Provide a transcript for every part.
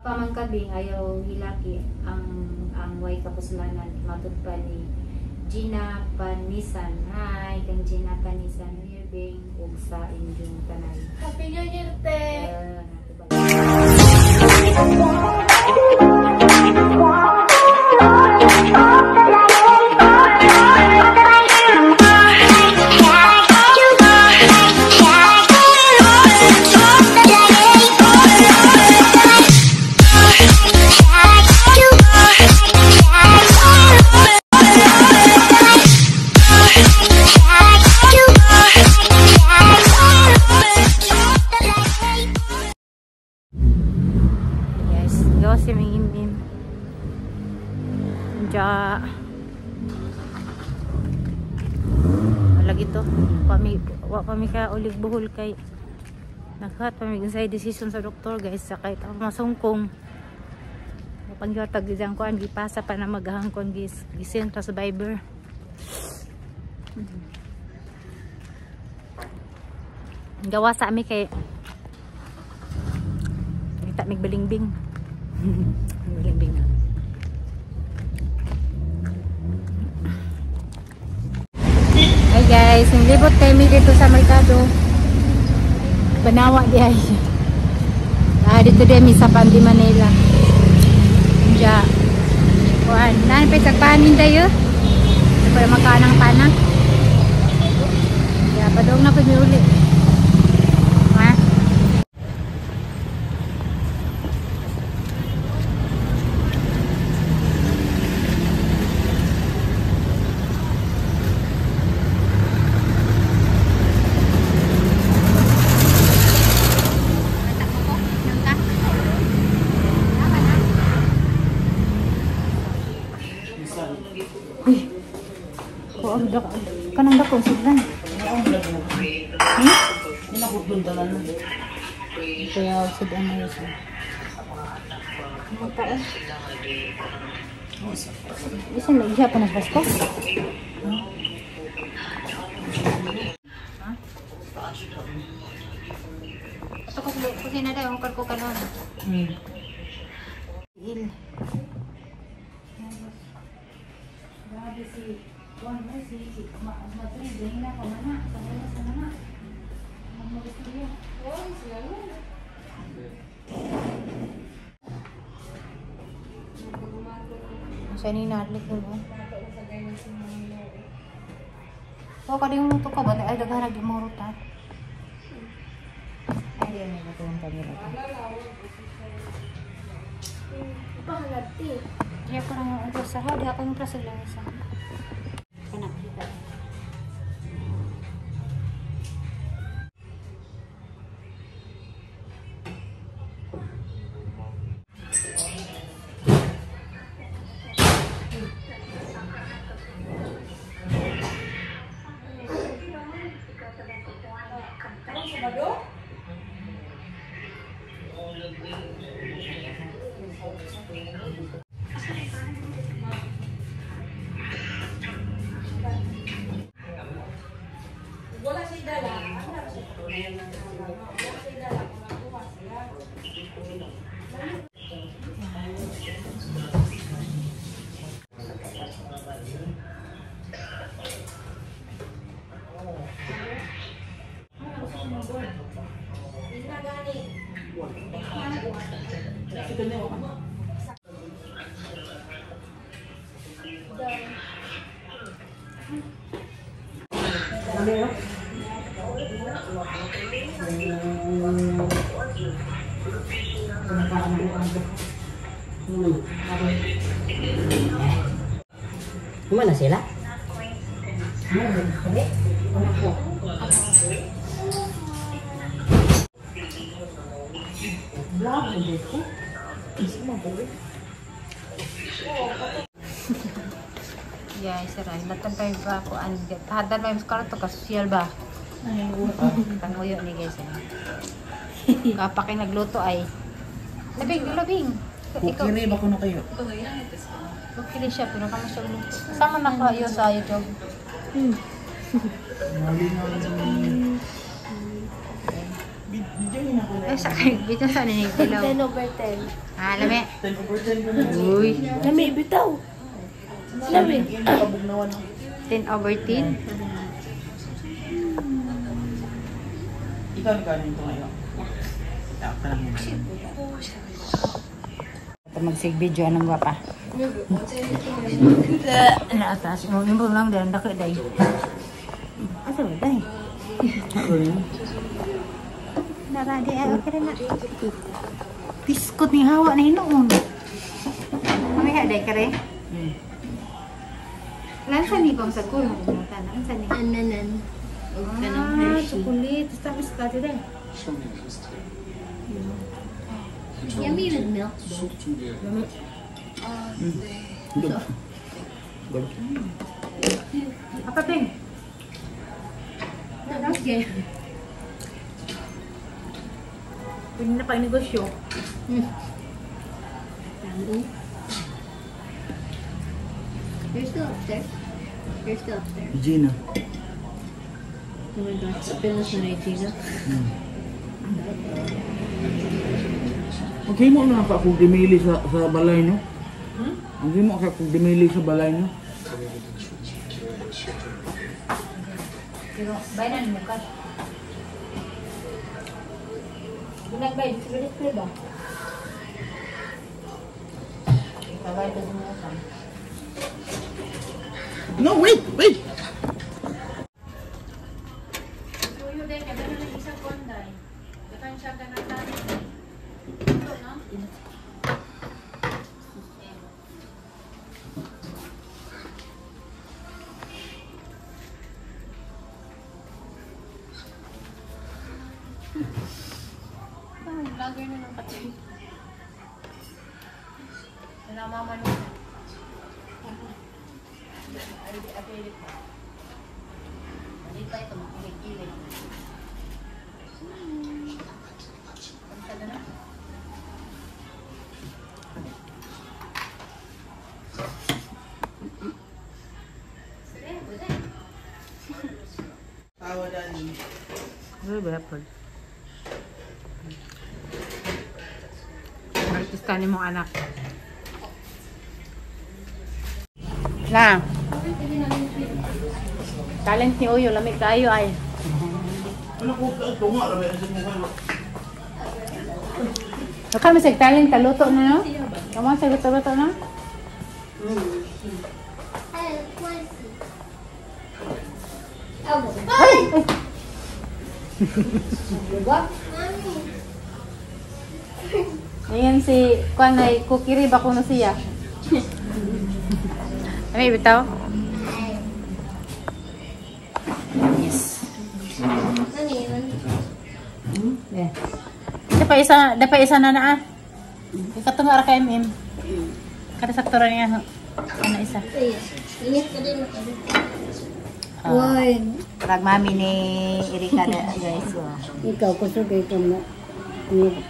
Pamangkabing ayaw hilaki ang way kapuslanan matud pa ni Gina Panisan. Hi kang Gina Panisan, Irving ug sa inyong tanan. Happy New Year, te! Guys, gawas si Mingim. Ja. Lagi to. Pami wa pa mi ka ulig buhol kay naghat pa mi inside decision sa doktor, guys, sa kay ta masungkong. Pangyotag gizang kuan gipasa pa na maghangkon gis gisend sa Viber. Gawa sa ami kay kita mig balingbing. Balingbing na. Hi guys, nilibot kami dito sa merkado. Banawa di ay. Dito di mi sa Pandi Manila. Diya. Kuan, naan pa sa panin tayo. Para makanang pana. Ya, padong na pud mi uli. Ha? Uy. Ko ang kanang dako sudlan. Kaya sudlan na yun. Magkain. Bisan lagi siya pa ng Pasko. Ito ko kusina daw, hukar ko kanon. Il. Grabe si Juan mo si Madrid, ganyan na ko mana, sa mga sa mana. Magmagusto niya. Oh, sila yun. Sa ni natlik mo. Oh, kadi mo to ka ba ay daghan ag imong ruta. Ay di na ko ang camera. Pangalati. Diya ko lang ang sa ha, diha ko yung prasa lang isa. Kana kita. Mana sila? Yeah, sir. Latan pa yung ba ko an hadan ba yung karto ka social ba? Panguyo ni guys. Kapag nagluto ay labing labing. Ikaw Kukiri ba kuno kayo? Kukiri siya pero kamo siya luto. Sama na kayo sa YouTube. Ay, sa kayo. Dito sa ano yung tilaw. 10 over 10. Ah, lami. 10 over 10. Uy. Lami, bitaw. Lami. 10 over 10. Ikaw ni kanin ito ngayon. Ikaw ka lang muna. Ito magsig video, anong gwapa? Naatas. Yung lang dahil dako day. Asa ba day? Nara di ay okay na. Biskot ni hawa na hinuon. Mami ha day kare? Lansa ni bang sa kulo? Lansa ni. Ananan. Ah, chocolate. Tapos ka day. Yummy with milk. Good. Good. Apa peng? Okay. Pwede na pag negosyo. You're still upstairs? You're still upstairs. Gina. Oh my gosh, pinas na Regina. Okay mo na ka kung dimili sa balay no? Ang mo ka kung dimili sa balay no? Pero bayanan mo ka. Bulag ba? Dito ba? Ba? Ipabay ka sa. No, wait, wait. Vlogger na ng katoy. Namamalo na. Hindi pa ito, makikilig. Na na. Tawa dali. Artista ni mong anak. Na. Talent ni Uyo, lamig kayo ay. Ano ko tunga ra ba sa mukha? Baka may sig talent taluto na no? Kamo sa luto-luto na? Ay! Ayan si kuan ay kukiri ba kuno siya? Ano bitaw? Yes. Yeah. Dapat isa na naa. Ikatunga ra ka MM. Kada sakto ra niya. Ano isa? Ingat ka din. One. Rag mami ni Erika na guys. Oh. Ikaw kusugay ko mo.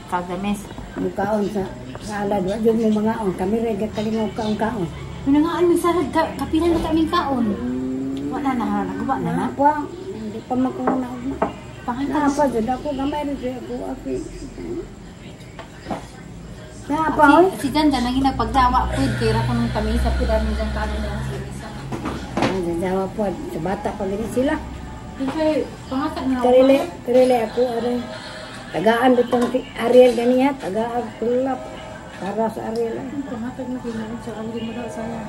Kagames. Mukaon sa salad. Wa jud mo mga on. Kami ra kalingaw kaon-kaon. Pinangaan mi salad ka kapilan na kaming kaon. Wala na naguba na na. Pa, hindi pa makuha na. Pangan pa jud ako gamay ra jud ako api. Na pa oy. Si Janja nang ginagpagdawa pud kay ra kunong tamisa pud ani dyan kanon niya sa misa. Ang dawa po sa bata pa gani sila. Kay pangatag na Karile, karile ako aray. Tagaan bitong si Ariel ganiya, tagaan kulap para sa Ariel. Pangatag na kay sa algi mo daw saya.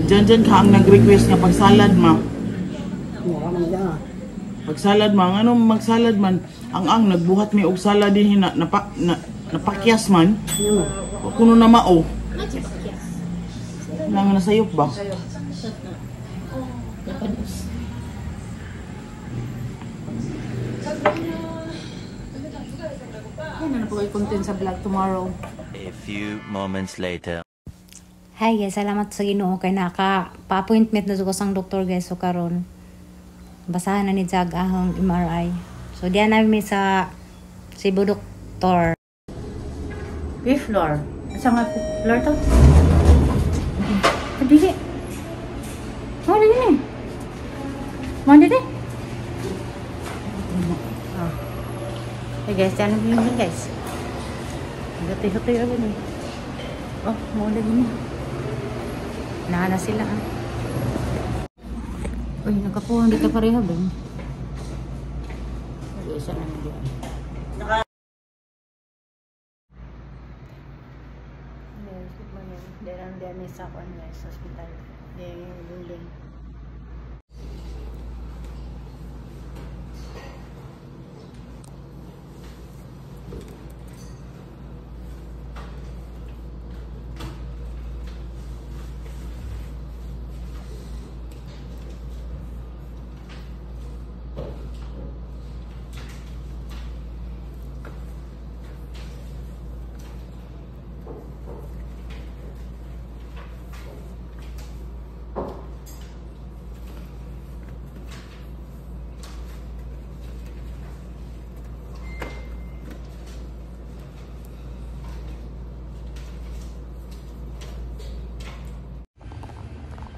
Diyan ka ang nag-request nga pagsalad ma. Mura man da. Pagsalad ma, ang anong magsalad man, ang nagbuhat mi og salad din na napakyas man. Kuno na mao. Nang nasayop ba? Ay, na po content sa vlog tomorrow. A few moments later. Hi guys, salamat sa Ginoo kay naka pa-appointment na ko sang doktor guys so karon. Basahan na ni Jag ahong MRI. So diyan namin sa Cebu Doctor. Fifth floor. Asa nga floor to? Dili. Oh, dili. Mo dito. Oh. Hey guys, ano yun guys? Hati-hati ako ni. Oh, mo lagi ni. Naa na sila ah. Uy, nakapuhan dito pareha ba? Isa na nila. Guys, good morning. Dahil ang sa kuan guys, sa hospital. Dahil yung building.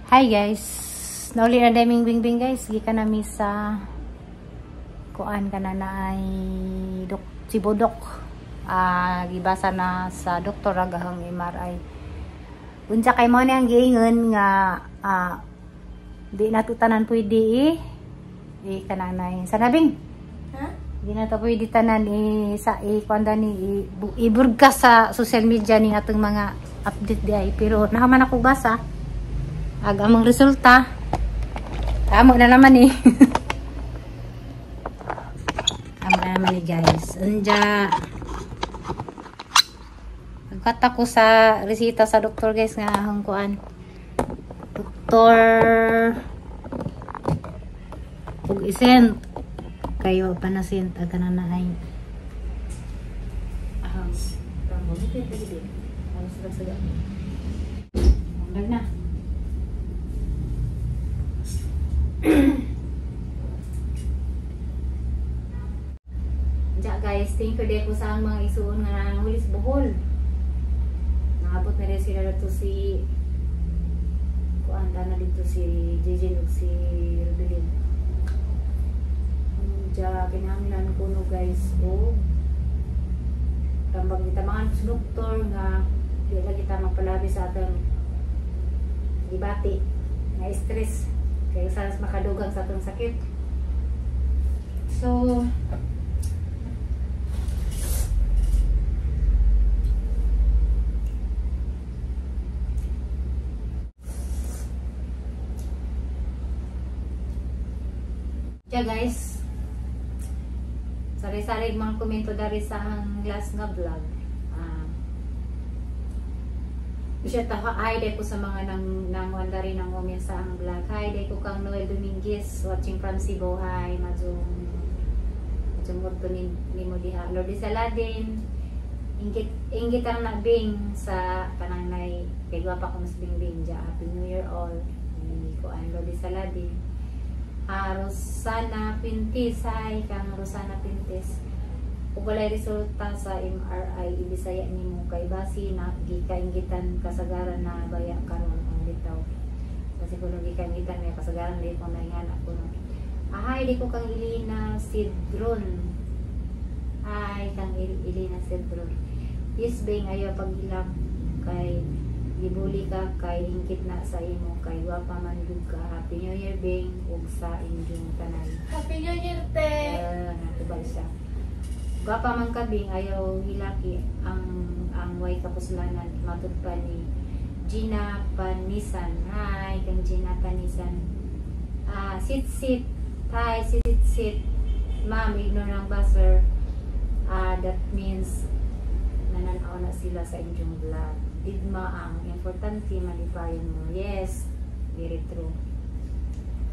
Hi guys, nauli na daming bingbing guys. Gikan nami sa kuan kana na ay dok si Bodok. Gibasa na sa doktor agahang MRI. Unsa kay mo ni ang giingon nga di na tanan pwede eh kananay. Sanabing? Ha? Di na ta pwede tanan sa kuan dani iburgas sa social media ning atong mga update di ay, pero nakaman ako basa. Ag among resulta amo na naman eh. Amo na naman eh guys. Unja nagkata ko sa resita sa doktor guys nga ahong kuan. Doktor ug isent kayo pa na sent aga na ay ahang tamo na. Diya guys, thank you din ko sa ang mga isuon nga nangulis Bohol. Naabot na rin sila dito si kuan na dito si JJ ug si Rubilin. Diya kinahanglan ko no guys og tambag gitamangan sa doktor nga di lagi ta magpalabi sa atong gibati nga stress kaya sa makadugang sa atong sakit. So yeah guys, sari-sari mga komento dari sa ang last nga vlog. Siya ta hi day ko sa mga nang nangwan dari nang comment sa ang vlog. Hi day ko kang Noel Dominguez watching from Cebu. Hi majong majong to ni nimo diha. Lordy Saladin, inggit inggit ang nabing sa kanang nay kay gwapa ko mas bingbing ja. Happy New Year all. Ni ko ang Lordy Saladin. Rosana Pintis, hi kang Rosana Pintis. Ug walay resulta sa MRI ibisaya nimo kay basi na gikainggitan kasagaran na baya karon ang bitaw. Kasi kuno gikainggitan may kasagaran di ko naingan ako no. Hi di ko kang Elena Sidron. Hi kang Elena Sidron. Yes bing ayo pagilak kay gibuli ka kay ingkit na sa imo kay gwapa man gud ka. Happy New Year bing ug sa inyong tanan. Happy New Year te. Natubag siya. Gwapa man ka bing ayaw hilaki ang way kapuslanan matud pa ni Gina Panisan. Hi kang Gina Panisan. Sit sit. Hi sit sit. Ma'am, ignore ang buzzer. That means nananaw na sila sa inyong vlog. Digma ang importante malipayon mo. Yes, very true.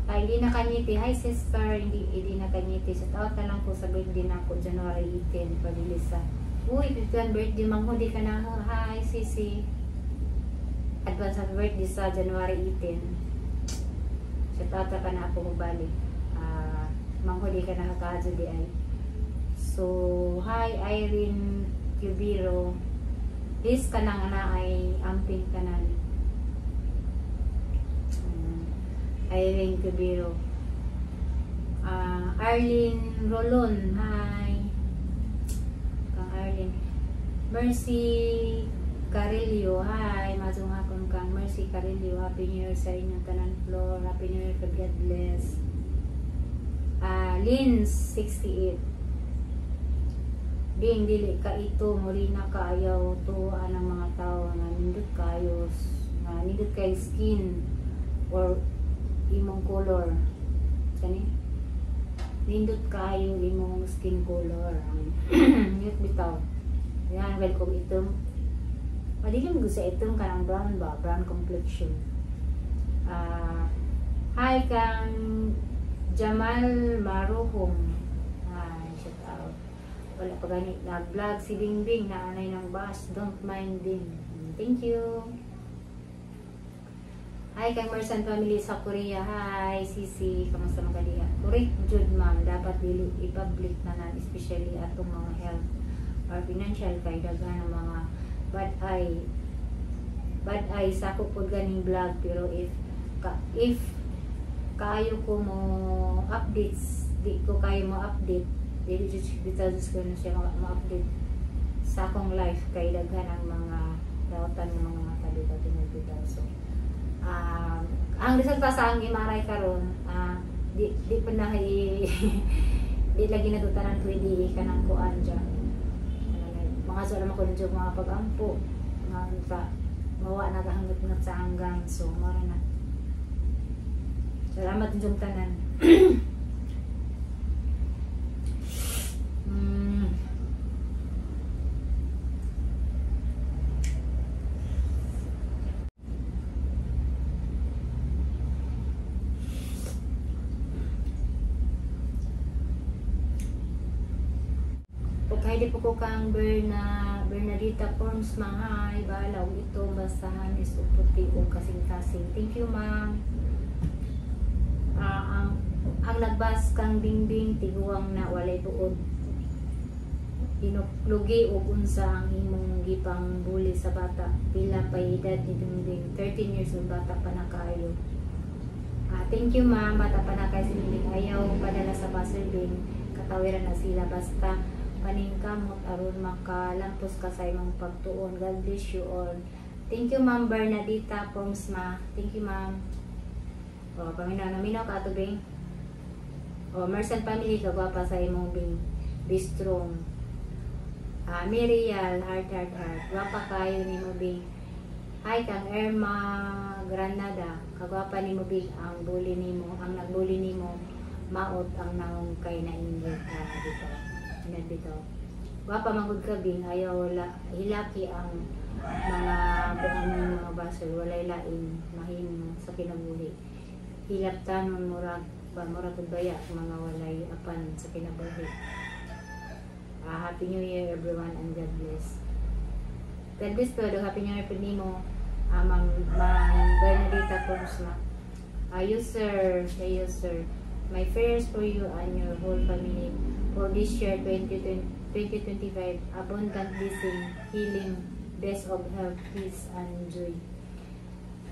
Ay, hindi na kanyiti. Hi sister, hindi na kanyiti. Shout out na lang po sa birthday na ako, January 18, palilisa. Uy, 51 birthday, manghudi ka na. Hi, sisi. Advance happy birthday sa January 18. Shout out ka na ako mabalik. Manghudi ka na kakadyo di ay. So, hi Irene Cubiro. Please ka nang ana ay amping ka na. Irene Cubiro. Arlene Rolon, hi. Kang Arlene. Mercy Carillo, hi. Masong hapon kang Mercy Carillo. Happy New Year sa inyong tanan, Flor. Happy New Year, God bless. Lins 68. Bing, dili ka ito, murina ka, ayaw to anang mga tao nga nindot kayo, nga nindot kay skin or imong color. Kani? Nindot kayo imong skin color. Nindot bitaw. Yan, welcome itom. Madilim ko sa itom kanang brown ba? Brown complexion. Hi kang Jamal Maruhong. Hi, shout out. Wala pa gani nag-vlog si Bingbing na anay ng bus. Don't mind din. Thank you. Hi kang Mersan family sa Korea. Hi Sisi, kamusta man ka diha? Correct jud ma'am, dapat dili i-public na nan, especially atong mga health or financial kay daghan ang mga bad eye sako pud ganing vlog, pero if kaayo ko mo updates, di ko kayo mo update, dili jud bitaw ko na siya mo update sa akong life kay daghan ang mga dautan ng mga mata bitaw tingog bitaw. So ang resulta sa ang MRI karon, di di pa na di lagi natutanan pwede kanang kuan dyan. Mga so alam ko medyo mga pag-ampo nga unta mawa na kahanggat sa hanggang, so mara na. Salamat inyong tanan. Okay, di po ko kang Bernadita Forms, hi, bahala og ito, basta hanis og puti og kasing-kasing. Thank you, ma'am. Ang nagbas kang Bingbing tiguang na walay buod. Hinuklugi og unsa ang imong gipang buli sa bata. Pila pa edad ni Bingbing? 13 years old, bata pa na kaayo. Thank you, ma'am. Bata pa na kay si Bingbing. Ayaw padala sa Basel Bing. Katawiran na sila basta paningkamot aron makalampos ka sa imong pagtuon. God bless you all. Thank you, ma'am Bernadita Pomsma. Thank you, ma'am. O, paminaw na minaw ka ato, Bing. O, Mersan family, kagwapa sa imong Bing. Be strong. Mirial, heart, heart, heart. Gwapa kayo ni mo, Bing. Hi, kang Irma Granada. Kagwapa ni mo, Bing. Ang bully ni mo, ang nagbully ni mo, maot ang naong kay nainggit. Dito. Dito. Gwapa manggod ka, Bing. Ayaw hilaki ang mga buang mga basol. Walay laing mahimo sa kinabuhi. Hilaptanon murag ba murag baya mga walay apan sa kinabuhi. Happy New Year everyone and God bless. God bless po. Happy New Year po nimo. Ma'am Bernadita Pomsma. You sir, hey, you sir. My prayers for you and your whole family for this year 2025, abundant blessing, healing, best of health, peace, and joy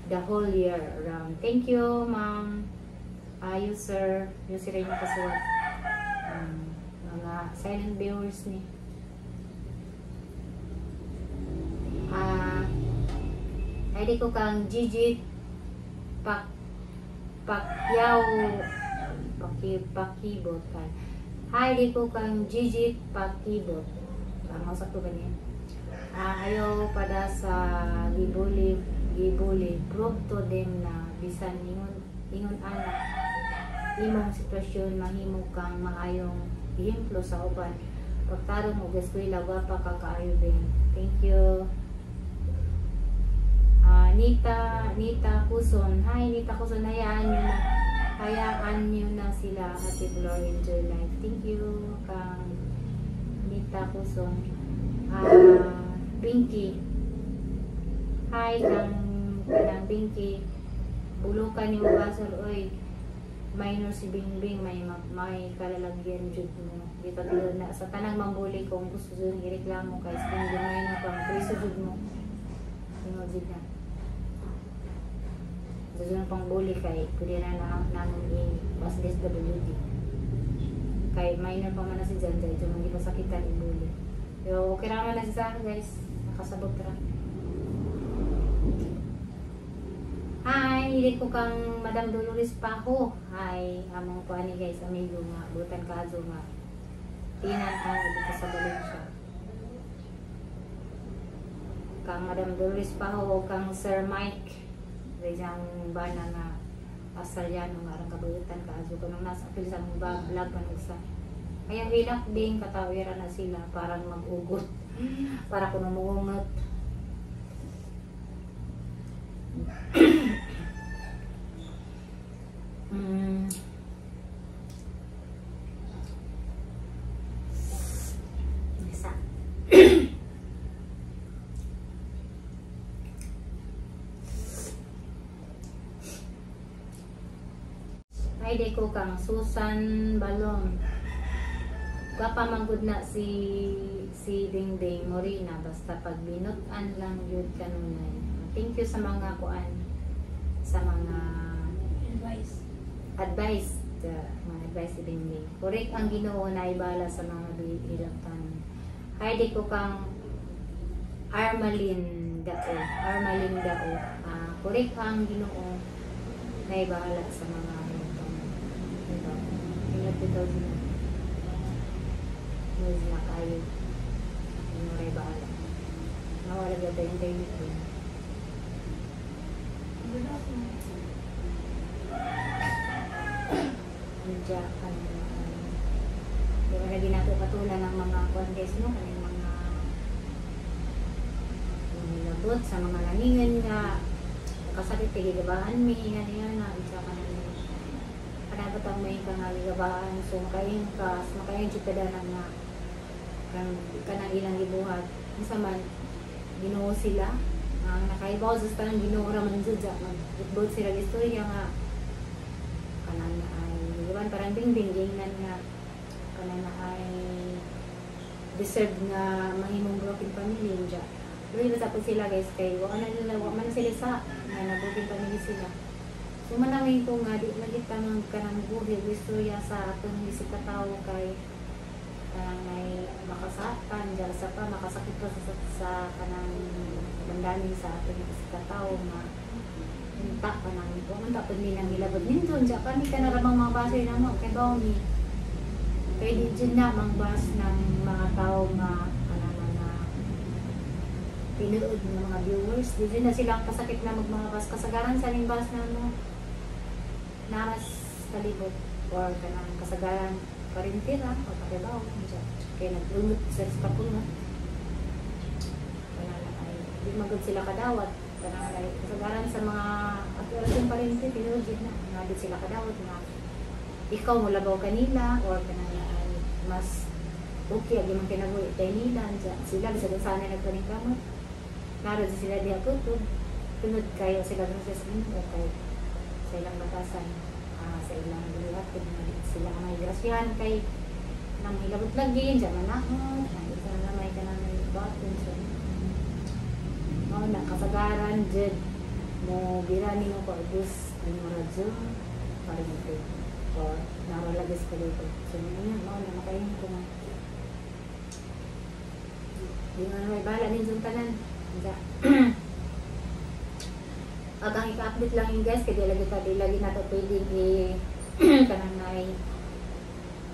the whole year round. Thank you, ma'am. You sir, you sir yung kasuwat. Mga silent viewers ni. Ay di ko kang Gigi Pacquiao Pakibot. Hi, di ko kang Gigi Pakibot. Tama sa to ba niya? Ayaw pada sa gibuli, prove to them na bisan ingon ana imong sitwasyon mahimo kang maayong ehemplo sa uban. Pagtarong og eskwela, gwapa ka kaayo, Bing. Thank you. Nita Kuson. Hi, Nita Kuson. Hayaan niyo na sila. Happy Glory, enjoy life. Thank you kang Nita Kuson. Pinky. Hi kang Pinky. Bulukan ni Basol, oy. Minor si Bingbing, may kalalagyan jud mo. Dito na sa tanang mambuli kung gusto jud ireklamo kay si Bingbing minor pang preso jud mo. Ingon jud na. Gusto pang buli kay pwede na namin i-pass SWD. Kay minor pa man na si Jan Jan, yung hindi pasakitan ibuli. Pero okay ra man na siya guys, nakasabot ra. Hi, hindi ko kang Madam Dolores Paho. Hi, among ko ani guys, amigo nga butan kaso nga. Tinan ka dito sa Valencia. Kang Madam Dolores Paho o kang Sir Mike. Rejang bana nga Australiano nga arang kabutan kaso kanang nasa apil sa among vlog man isa. Kaya hilak ding katawira na sila parang mag-ugot. Para kuno muungot. Isa. Ay, di ko kang Susan Balong. Gwapa manggod na si Dingding Morina basta pag binutan lang yun kanunay. Thank you sa mga kuan, sa mga Advice. Advice, mga advice si Dingding. Correct ang Ginoo na ibala sa mga bilaktan. Ay, di ko kang Armalin Dao. Armalin Dao. Correct ang Ginoo na ibahala sa mga bilaktan. Diba? Ingat bitaw din. Noise na kayo. Ginoo na ibahala. Nawala ba tayo internet din? Medya, ano, di ba lagi nato katulad ng mga contest, no? Kaning mga nilabot sa mga laningan nga nakasakit, tigigabaan mi, nga niya na, isa ka na niya. Kanabat ang may ka nga gigabaan, so makain ka, so makain jud ka na nga kanang ilang gibuhat. Unsa man, Ginoo sila. Ang nakaibaw sa tanang Ginoo ra man jud, mag-utbot sila istorya nga kanang ay giban parang Dingding gingnan nga kanang ay deserve nga mahimong broken family nja. Pero iba sa po sila guys kay wa na nila, wa man sila sa nga na broken family sila. So manawin ko nga di magita man kanang buhi istorya sa atong isip ka tawo kay kanang may makasaktan dyan sa pa makasakit pa sa kanang damdamin sa atong isip ka tawo nga unta kanang wa man ta pud ni nang gilabot nindon dyan pa ni kanaramang mga basoy na mo kay bawo ni kay di dyan na mang bas ng mga tao nga kanang mga tinuod ng mga viewers di dyan na silang kasakit na magmabas kasagaran sa ning bas na mo naras palibot or kanang kasagaran parintira o pakibaw kay nag-ungot sa kapungot kanang ay di magod sila kadawat kanang ay kasagaran sa mga atong parinte tinuod jud na nga di sila kadawat nga ikaw mo labaw kanila or kanang ay mas okay ang imong kinabuhi kay nila sila bisag unsa na nagpaningkamot naroon sila diha tutog tunod kayo sila sa Ginoo kay sa ilang batasan, sa ilang buhat sila ang may grasyahan kay nang hilabot lagi diyan man ako isa na may kanang may button so mao na kasagaran jud mo bira nimo ko abuse ang radyo parente or naralagis pa dito so yun mao na makaingon ko nga di man may bala din tanan. Agang ika-update lang yun guys, kaya di lagi nato pwedeng i kanang ay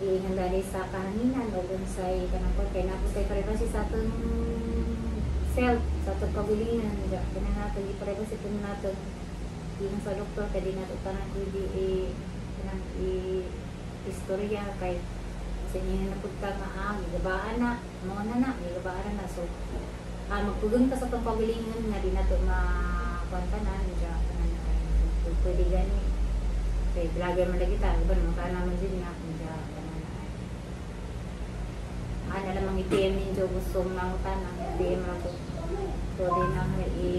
ihanda sa kahanginan o unsay kanang kon kay nato tay privacy sa atong self, sa atong kabilinan. Kaya nato i-privacy tong nato ingon sa doktor kay di nato tanan pwede i kanang i istorya kay sa inyo na pud ka nga gigabaan na mao na na gigabaan na so magpugon ka sa atong kabilingan nga di nato makuantanan diya kanan pwede gani kay vlogger man lagi ta iba naman ka naman din nga diya kanan ana lamang i-PM ninyo gusto mangutana DM ra ko so di na i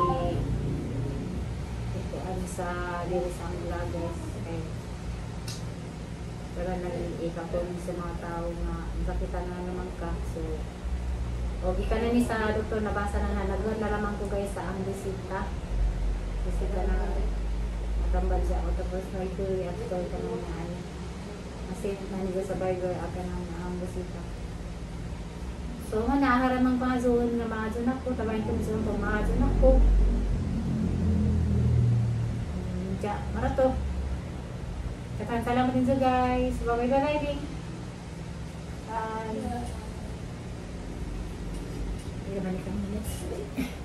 ikuan sa diri sa ang vlog guys kay pero nag-i-comment sa mga tao nga sakita na naman ka so o gikan na ni sa doktor nabasa na na nagwan na lamang ko guys sa ang bisita bisita na natambal siya o tapos may theory after ka nung ay Kasi manager sa burger aga ng ang busita. So mo na haramang pangazuon nga maadyo nako, tabahin ko sa pamaadyo nako. Ja, marato. Daghang salamat din sa guys. Bye bye bye bye. Bye. Balik ang minutes.